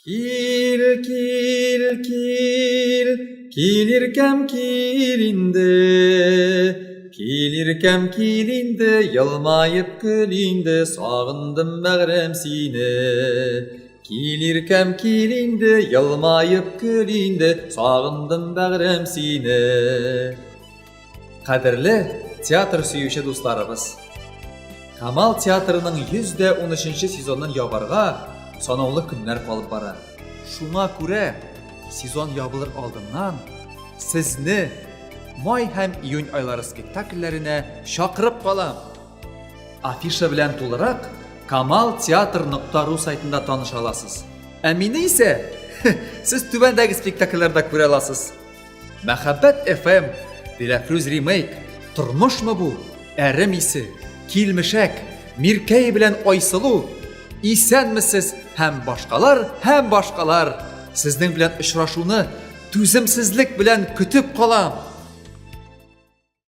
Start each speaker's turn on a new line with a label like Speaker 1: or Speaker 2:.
Speaker 1: Кил, кил, кил, кил иркәм, кил инде. Кил иркәм, кил инде, елмаеп көл инде, сагындым бәгърем сине. Кил иркәм, кил инде, елмаеп көл инде, сагындым бәгърем сине. Кадерле театр сөюче дусларыбыз! Камал театрының 113 сезонын ябарга санаулы көннәр калып бара. Шуңа күрә сезон ябылыр алдыннан сезне май һәм июнь айлары спектакльләренә чакырып калам. Афиша белән тулырак kamalteatr.ru сайтында таныша аласыз. Ә мине исә сез түбәндәге спектакльләрдә күрә аласыз. Мәхәббәт FM, Диләфрүз ремейк, Тормышмы бу? Әрем исе, Килмешәк, Миркәй белән Айсылу, Исәнмесез һәм башкалар һәм башкалар. Сезнең белән очрашуны түземсезлек белән көтеп калам.